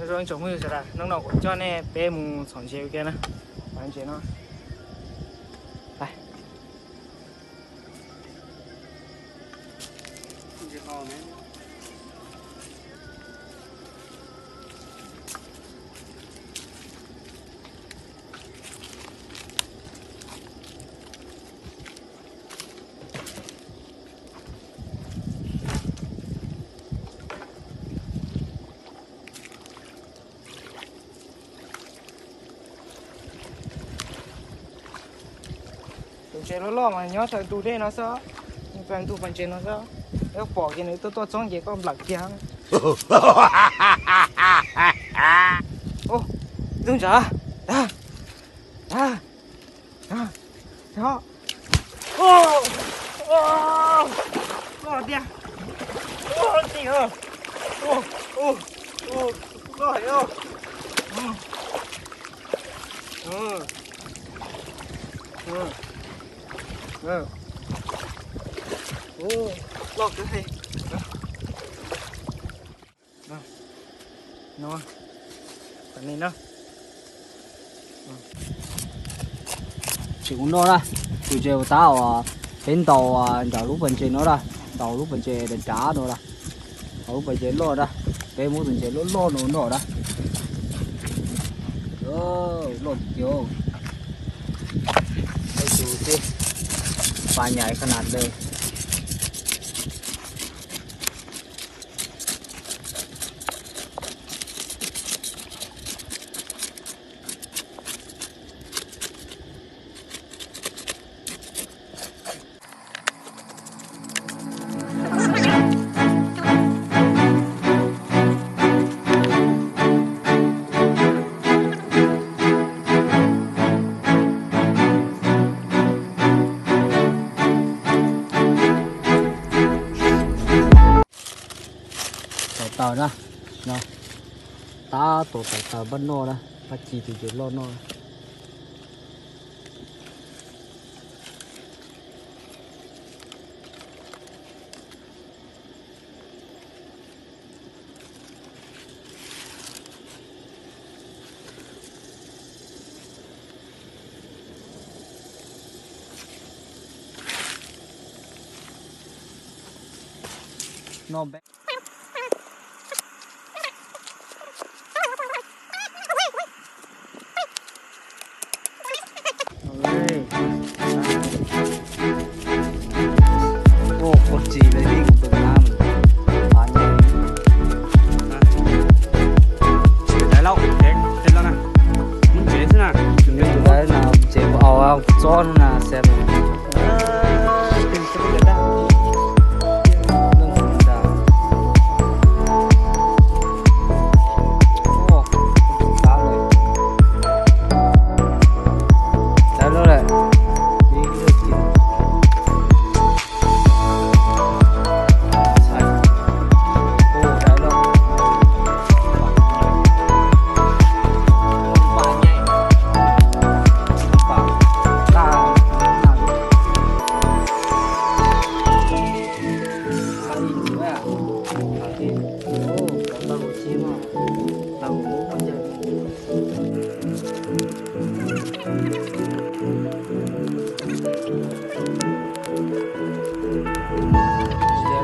Zoo tsoom phooj ywg sawv daws, hnub no kuv coj nej peb mus txhom ntses ua ke na. Ntses no. Tus ntses loj loj mas nyob saum tus dej no xwb, nyob saum tus pas ntses no xwb. Yog pom ces nws tuaj tuaj txog ces koj nplawm kiag. Tus ntses, loj tiag, loj tiag, loj heev. Loj kawg li. No, no, tsis ua noj na, tus ntses uas tab uas peb ntaus nram lub pas ntses no na, ntaus lub pas ntses dav dav no na, ntaus lub pas ntses loj na, peb muab tus ntses loj loj no noj na. Loj tiag, tus tib pas nhảy khab nas de. Tau taws na, no, tab tom tau taws npaj noj na, pab ci tus ntses loj noj. Tsev ua tsob na, xem.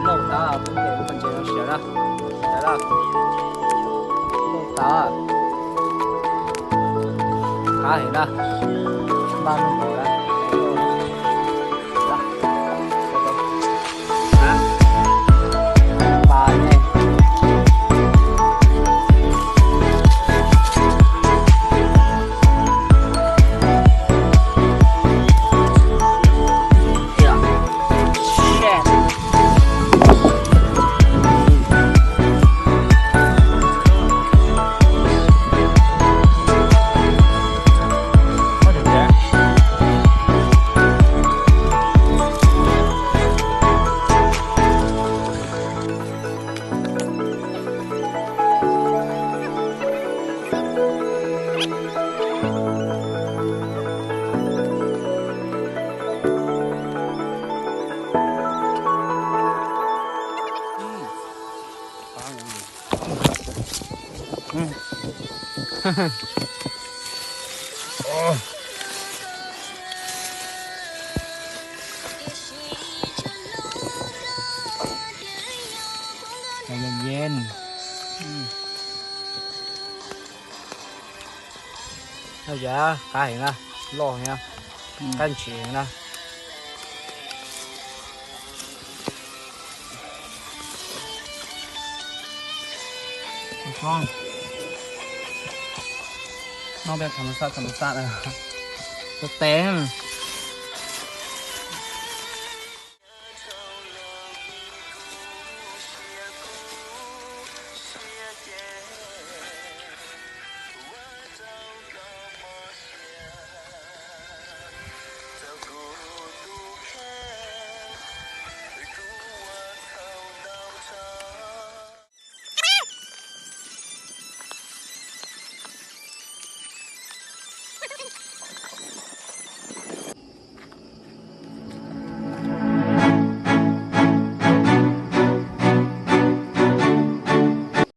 Loj tas, lub pas ntses no siav na, siav na, loj tas, qab heev na, npaj loj tas na. Yen yen. Qab heev na, loj heev, qab ntsis heev na. Noj peb tham ma xaj tham ma xaj na. Tes tes.